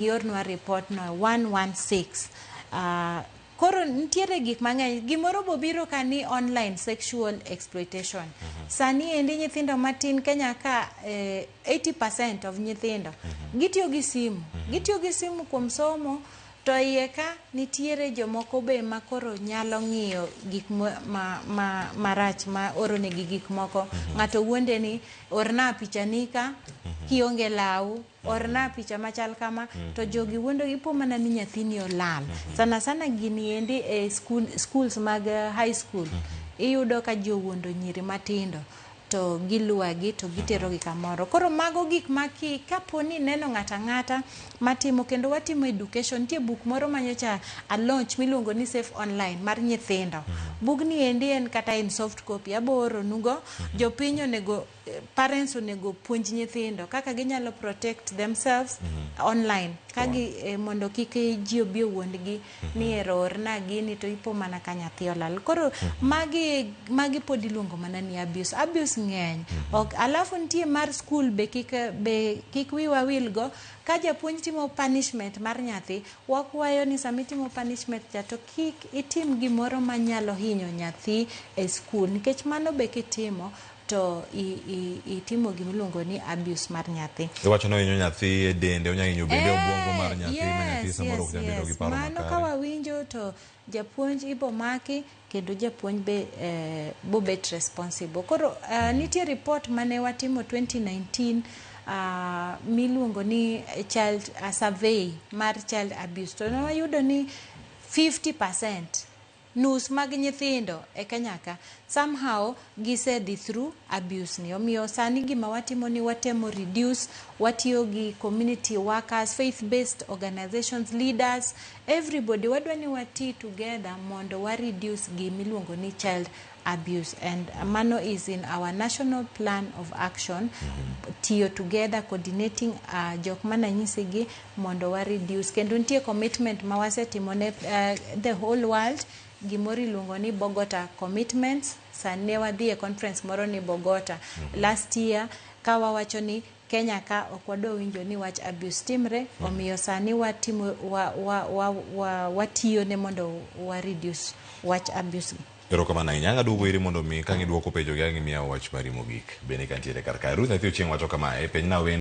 Giornwa report no 116. Koro nitiere gik mang'eny. Gimoro bobiro ka ni online sexual exploitation. Sani endi nyithindo matin Kenya ka, 80% of nyithindo gitiyo gi simu. Gitiyo gi simu kuom somo, to iye ka nitiere jomoko be makoro nyalo ng'iyo gik ma marach ma oro negi gik moko. Ng'ato wuonde ni orna picha ni ka kionge law, orna picha machal kama, to jogi wuondo ipo mana ni nyathini olal. Sana sana gini endi e schools mag high school iyudo ka ji owuondo nyiri matindo to giluwagi to giterogi kamoro. Koro mago gik ma kapo ni ineno ng'ato ang'ata matimo, kendo watimo education. Nitie buk moro manyocha a launch miluongo ni Safe Online mar nyithindo. Bugni endi en kata in soft copy abo oronugo. Jopiny onego, parents onego puonj nyithindo kaka ginyalo protect themselves online kagi mondo kik ji obi owuondgi ni ero orna gini to ipo mana ka nyathi olal. Koro magi pod iluongo mana ni abuse. Abuse ng'eny. Ok, alafu nitie mar school be kik wiwa wilgo ka japuonj timo punishment mar nyathi. Wakwayo ni sama itimo punishment cha to kik itim gimoro manyalo hinyo nyathi e school, nikech mano be kitimo to itimo gimiluongo ni abuse mar nyathi. Iwacho ni ohinyo nyathi e dende, onya hinyo bende obwongo mar nyathi, ma nyathi samoro ok nyal bedo gi paro Mano makare. Ka wawinjo to japuonj ibo maki kendo japuonj be bobet responsible. Koro nitie report mane watimo 2019 miluongo ni child survey mar child abuse, to ne wayudo ni 50%, nus mag nyithindo e Kenya ka somehow gisedhi through abuse ni. Omiyo sani gima watimo ni watemo reduce, watiyo gi community workers, faith based organizations, leaders, everybody. Wadwa ni wati together mondo wa reduce gimiluongo ni child abuse, and mano is in our national plan of action, tiyo together, coordinating jok mananyisigi mondo wa reduce. Kendo nitie commitment ma wasetimo ne the whole world, gimoro iluongo ni Bogota Commitments. Sani ne wadhi e conference moro ni Bogota last year ka wawacho ni Kenya ka ok wadwa winjo ni wach abuse timre. Omiyo sani watimo wa, watiyo ne mondo wa reduce wach abuse. Erokamano ahinya. Ang' aduogo iri mondo mi ka giduoko penjo gi ang' imiya wach mari mogik bende kantiere kar kae. Ruth Nyathi Ochieng' wacho kamae, penjna wendo.